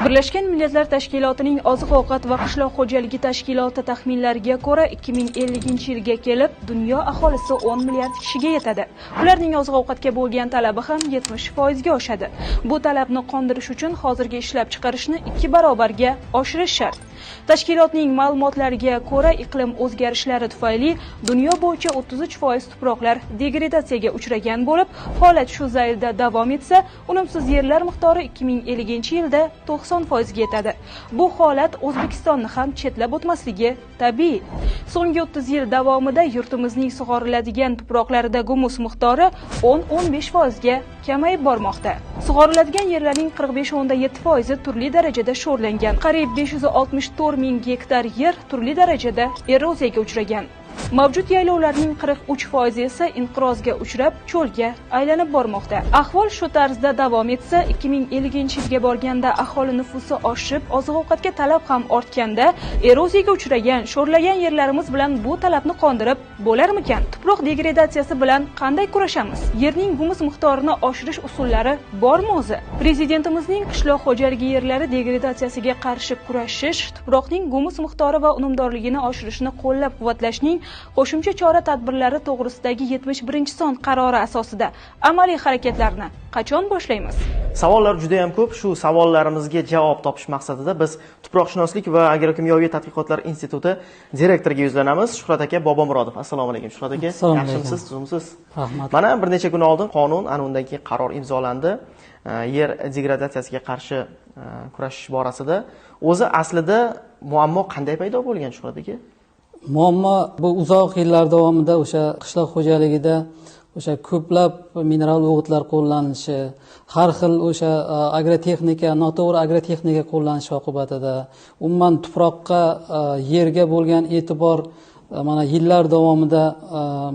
Birlashgan Millatlar Tashkilotining Oziq-ovqat va qishloq xo'jaligi tashkiloti taxminlariga ko'ra, 2050-yilga kelib dunyo aholisi 10 milliard kishiga yetadi. Ularning oziq-ovqatga bo'lgan talabi ham 70% ga oshadi. Bu talabni qondirish uchun hozirgi ishlab chiqarishni 2 barobarga oshirish shart. Tashkilotning ma'lumotlariga ko'ra, iqlim o'zgarishlari tufayli dunyo bo'yicha 33% tuproqlar degradatsiyaga uchragan bo'lib, holat shu zaylda davom etsa, unumsiz yerlar miqdori 2050-yilda 90% ga yetadi. Bu holat O'zbekistonni ham chetlab o'tmasligi tabiiy. So'nggi 30 yil davomida yurtimizning sug'oriladigan tuproqlarida gumus miqdori 10-15% ga kamayib bormoqda. Sug'oriladigan yerlarning 45,7% turli darajada sho'rlangan. Qariyb 564 ming gektar yer turli darajada eroziyaga uchragan. Mavjud yaylovlarning 43% esa inqirozga uchrab, cho'lga aylanib bormoqda. Ahvol shu tarzda davom etsa, 2050-yilga borganda aholi nufusi oshib, oziq-ovqatga talab ham ortganda, eroziyaga uchragan, sho'rlagan yerlarimiz bilan bu talabni qondirib bo'larmikan? Tuproq degradatsiyasi bilan qanday kurashamiz? Yerning gumus miqdorini oshirish usullari bormi o'zi? Prezidentimizning qishloq xo'jaligi yerlari degradatsiyasiga qarshi kurashish, tuproqning gumus miqdori va unumdorligini oshirishni qo'llab-quvvatlashning qo'shimcha chora-tadbirlari to'g'risidagi 71-son qarori asosida amaliy harakatlarni qachon boshlaymiz? Savollar juda ham ko'p. Shu savollarimizga javob topish maqsadida biz Tuproqshunoslik va agrokimyoviy tadqiqotlar instituti direktoriga yuzlanamiz. Shuhrat aka Bobomurodov. Assalomu alaykum, Shuhrat aka. Assalomu alaykum. Yaxshimisiz, tuzukmisiz? Rahmat. Mana bir necha kun oldin qonun, ana undan keyin qaror imzolandi. Yer degradatsiyasiga qarshi kurashish borasida. O'zi aslida muammo qanday paydo bo'lgan, Shuhrat aka? Muammo bu uzoq yillar davomida o'sha qishloq xo'jaligida o'sha ko'plab mineral o'g'itlar qo'llanilishi, har xil o'sha agrotexnika, noto'g'ri agrotexnika qo'llanishi oqibatida umuman tuproqqa, yerga bo'lgan e'tibor mana yillar davomida,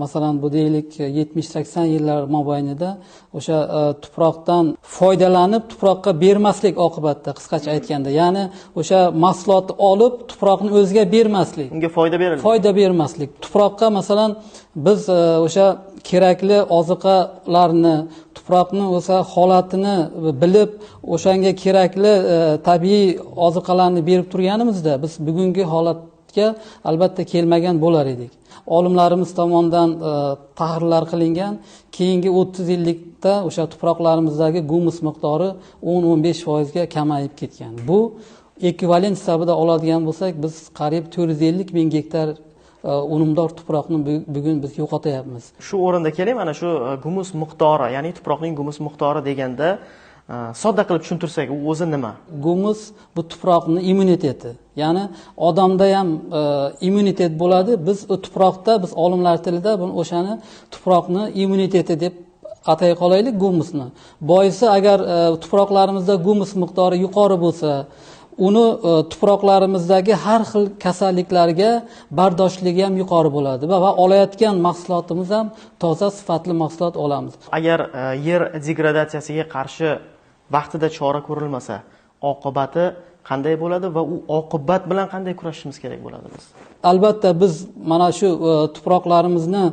masalan, bu deylik 70-80 yillar mobaynida o'sha tuproqdan foydalanib tuproqqa bermaslik oqibatida, qisqacha aytganda, ya'ni o'sha mahsulotni olib tuproqni o'ziga bermaslik, unga foyda berildi, foyda bermaslik. Tuproqqa masalan biz o'sha kerakli oziqalarni, tuproqni o'sha holatini bilib, o'shanga kerakli tabiiy oziqalarni berib turganimizda biz bugungi holatga albatta kelmagan bo'lar edik. Olimlarimiz tomonidan tahlillar qilingan, keyingi 30 yillikda o'sha tuproqlarimizdagi gumus miqdori 10-15% ga kamayib ketgan. Bu ekvivalent hisobida oladigan bo'lsak, biz qariyb 450 ming gektar unumdor tuproqni bugun biz yo'qotyapmiz. Shu o'rinda keling, mana shu gumus miqdori, ya'ni tuproqning gumus miqdori deganda sodda qilib tushuntirsak, u o'zi nima? Gumus bu tuproqning immuniteti. Ya'ni odamda ham immunitet bo'ladi. Biz u tuproqda, biz olimlar tilida buni o'shani tuproqni immuniteti deb atay qolaylik gumusni. Boisi agar tuproqlarimizda gumus miqdori yuqori bo'lsa, uni tuproqlarimizdagi har xil kasalliklarga bardoshligi ham yuqori bo'ladi va olayotgan mahsulotimiz ham toza, sifatli mahsulot olamiz. Agar yer degradatsiyasiga qarshi vaqtida chora ko'rilmasa, oqibati qanday bo'ladi va u oqibat bilan qanday kurashishimiz kerak bo'ladi biz? Albatta biz mana shu tuproqlarimizni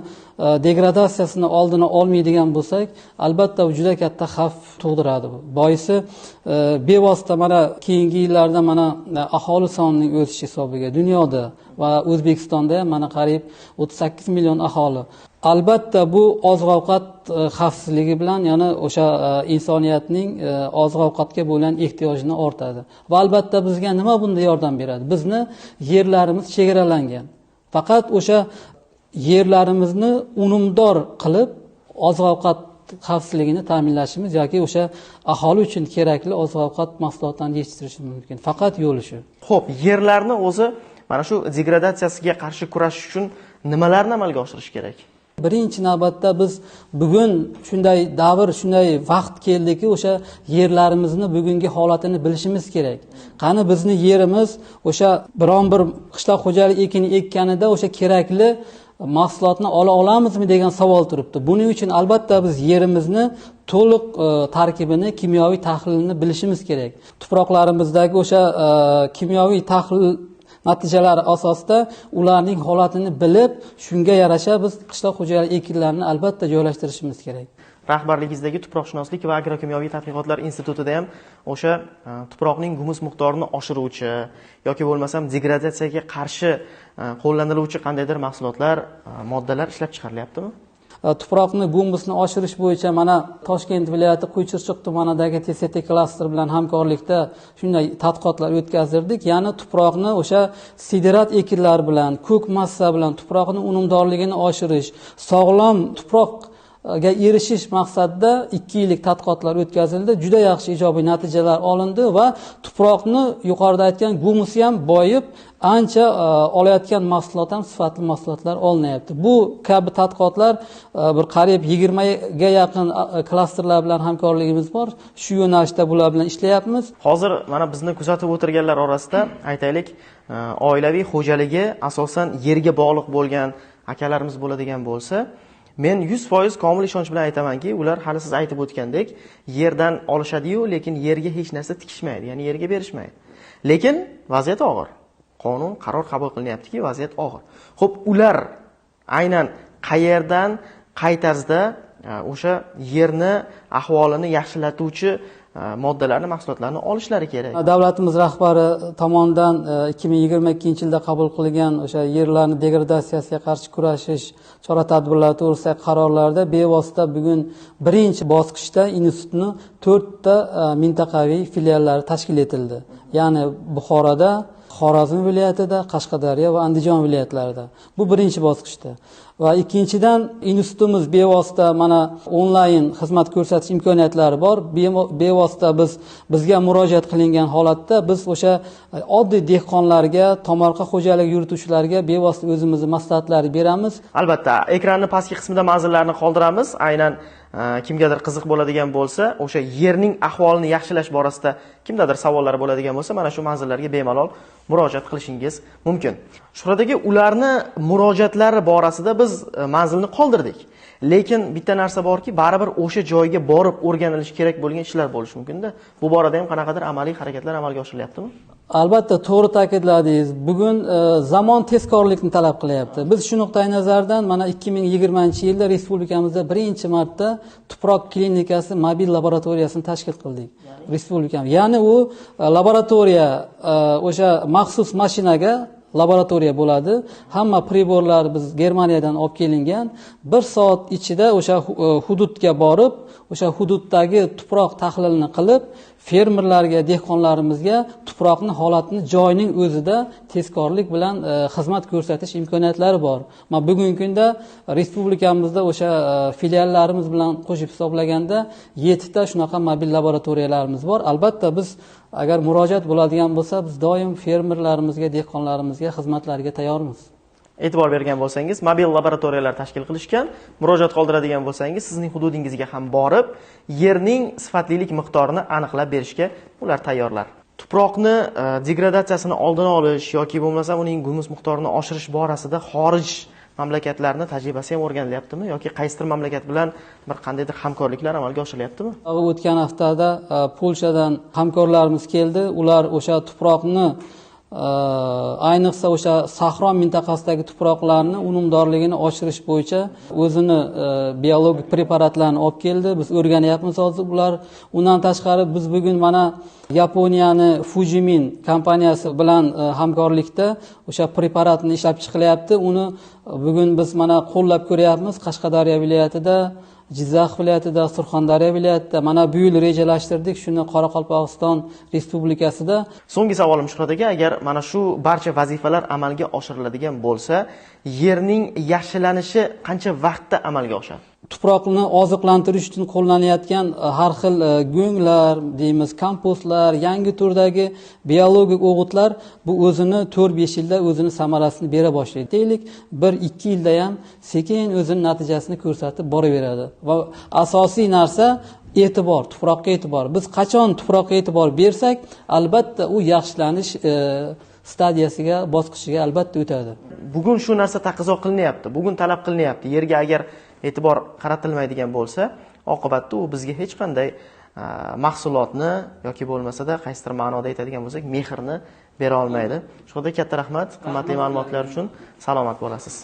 degradatsiyasini oldini olmaydigan bo'lsak, albatta bu juda katta xavf tug'diradi bu. Boisi bevosita mana keyingi yillarda mana aholi sonining o'sishi hisobiga dunyoda va O'zbekistonda ham mana qariyb 38 million aholi. Albatta bu oziq-ovqat xavfsizligi bilan, ya'ni o'sha insoniyatning oziq-ovqatga bo'lgan ehtiyojini ortadi. Va albatta bizga nima bunda yordam beradi? Bizni yerlarimiz chegaralangan. Faqat o'sha yerlarimizni unumdor qilib oziq-ovqat xavfsizligini ta'minlashimiz yoki o'sha aholi uchun kerakli oziq-ovqat mahsulotlarini yetishtirishimiz mumkin. Faqat yo'li shu. Xo'p, yerlarni o'zi mana shu degradatsiyasiga qarshi kurashish uchun nimalarni amalga oshirish kerak? Birinchi navbatda biz bugun shunday davr, shunday vaqt keldiki, o'sha yerlarimizni bugungi holatini bilishimiz kerak. Qani bizni yerimiz o'sha biron bir qishloq xo'jalik ekini ekkanida o'sha kerakli mahsulotni ola olamizmi degan savol turibdi. Buning uchun albatta biz yerimizni to'liq tarkibini, kimyoviy tahlilini bilishimiz kerak. Tuproqlarimizdagi o'sha kimyoviy tahlil natijalari asosida ularning holatini bilib, shunga yarasha biz qishloq xo'jalik ekinlarini albatta joylashtirishimiz kerak. Rahbarligingizdagi tuproqshunoslik va agrokimyoviy tadqiqotlar institutida ham o'sha tuproqning gumus miqdorini oshiruvchi yoki bo'lmasam degradatsiyaga qarshi qo'llaniluvchi qandaydir mahsulotlar, moddalar ishlab chiqarilyaptimi? Tuproqni gumusini oshirish bo'yicha mana Toshkent viloyati Quychirchiq tumanidagi TST klaster bilan hamkorlikda shunday tadqiqotlar o'tkazdirdik. Ya'ni tuproqni o'sha siderat ekinlar bilan, ko'k massa bilan tuproqni unumdorligini oshirish, sog'lom tuproqga erishish maqsadida 2 yillik tadqiqotlar o'tkazildi. Juda yaxshi ijobiy natijalar olindi va tuproqni yuqorida aytgan gumusi ham boyib, ancha olayotgan mahsulot ham sifatli mahsulotlar olinyapti. Bu kabi tadqiqotlar bir qariyb 20 ga yaqin klasterlar bilan hamkorligimiz bor. Shu yo'nalishda bular bilan ishlayapmiz. Hozir mana bizni kuzatib o'tirganlar orasida aytaylik, oilaviy xo'jaligi asosan yerga bog'liq bo'lgan akalarimiz bo'ladigan bo'lsa, men 100% komil ishonch bilan aytamanki, ular hali siz aytib o'tgandek yerdan olishadi-yu, lekin yerga hech narsa tikishmaydi, ya'ni yerga berishmaydi. Lekin vaziyat og'ir. Qonun, qaror qabul qilinyaptiki, vaziyat og'ir. Xo'p, ular aynan qayerdan, qay tarzda o'sha yerni ahvolini yaxshilatuvchi moddalarni, mahsulotlarni olishlari kerak. Davlatimiz rahbari tomonidan 2022-yilda qabul qilingan o'sha yerlarni degradatsiyasiga qarshi kurashish chora-tadbirlari to'g'risidagi qarorlarda bevosita bugun birinchi bosqichda institutni 4 ta mintaqaviy filiallari tashkil etildi. Ya'ni Buxoroda, Xorazm viloyatida, Qashqadaryo va Andijon viloyatlarida. Bu birinchi bosqichda. Va ikkinchidan institutimiz bevosita mana onlayn xizmat ko'rsatish imkoniyatlari bor. Bevosita bizga murojaat qilingan holatda biz o'sha oddiy dehqonlarga, tomorqa xo'jaligi yurituvchilarga bevosita o'zimizni maslahatlarni beramiz. Albatta, ekranning pastki qismida manzillarni qoldiramiz. Aynan kimgadir qiziq bo'ladigan bo'lsa, o'sha yerning ahvolini yaxshilash borasida kimdadir savollar bo'ladigan bo'lsa, mana shu manzillarga bemalol murojaat qilishingiz mumkin. Shuhrat aka, ularni murojaatlari borasida biz manzilni qoldirdik. Lekin bitta narsa borki, baribir o'sha joyga borib o'rganilishi kerak bo'lgan ishlar bo'lishi mumkin-da. Bu borada ham qanaqadir amaliy harakatlar amalga oshirilyaptimi? Albatta, to'g'ri ta'kidladingiz. Bugun zamon tezkorlikni talab qilyapti. Biz shu nuqtai nazardan mana 2020-yilda respublikamizda birinchi marta tuproq klinikasi mobil laboratoriyasini tashkil qildik. Respublikam. Ya'ni u laboratoriya o'sha maxsus mashinaga laboratoriya bo'ladi. Hamma priborlar biz Germaniyadan olib kelingan. 1 soat ichida o'sha hududga borib, o'sha hududdagi tuproq tahlilini qilib, fermerlarga, dehqonlarimizga tuproqning holatini joyining o'zida tezkorlik bilan xizmat ko'rsatish imkoniyatlari bor. Mana bugungi kunda respublikamizda o'sha filiallarimiz bilan qo'shib hisoblaganda 7 ta shunaqa mobil laboratoriyalarimiz bor. Albatta biz agar murojaat bo'ladigan bo'lsa, biz doim fermerlarimizga, dehqonlarimizga xizmatlarga tayyormiz. E'tibor bergan bo'lsangiz, mobil laboratoriyalar tashkil qilishgan. Murojaat qoldiradigan bo'lsangiz, sizning hududingizga ham borib, yerning sifatlilik miqdorini aniqlab berishga ular tayyorlar. Tuproqni degradatsiyasini oldini olish yoki bo'lmasam uning gumus miqdorini oshirish borasida xorij mamlakatlarning tajribasi ham o'rganilyaptimi yoki qaysidir mamlakat bilan bir qandaydir hamkorliklar amalga oshirilyaptimi? O'tgan haftada Polshadan hamkorlarimiz keldi. Ular o'sha tuproqni ayniqsa o'sha sahro mintaqasidagi tuproqlarni unumdorligini oshirish bo'yicha o'zini biologik preparatlarni olib keldi. Biz o'rganyapmiz hozir ular. Undan tashqari biz bugun mana Yaponiyani Fujimin kompaniyasi bilan hamkorlikda o'sha preparatni ishlab chiqilyapti. Uni bugun biz mana qo'llab ko'ryapmiz Qashqadaryo viloyatida, Jizzax viloyatida, Surxondaryo viloyatida. Mana bu yil rejalashtirdik shuni Qoraqalpog'iston Respublikasida. So'nggi savolim Shuhrat aka, agar mana shu barcha vazifalar amalga oshiriladigan bo'lsa, yerning yaxshilanishi qancha vaqtda amalga oshadi? Tuproqni oziqlantirish uchun qo'llanayotgan har xil go'nglar deymiz, kompostlar, yangi turdagi biologik o'g'itlar bu o'zini 4-5 yilda o'zini samarasini bera boshlaydi. Deylik, 1-2 yilda ham sekin o'zini natijasini ko'rsatib boraveradi. Va asosiy narsa e'tibor, tuproqqa e'tibor. Biz qachon tuproqqa e'tibor bersak, albatta u yaxshilanish stadiyasiga, bosqichiga albatta o'tadi. Bugun shu narsa taqozo qilinyapti, bugun talab qilinyapti. Yerga agar e'tibor qaratilmaydigan bo'lsa, oqibatda u bizga hech qanday mahsulotni yoki bo'lmasa-da qaysidir ma'noda aytadigan bo'lsak, mehrni bera olmaydi. Shuhrat aka, katta rahmat qimmatli ma'lumotlar uchun. Salomat bo'lasiz.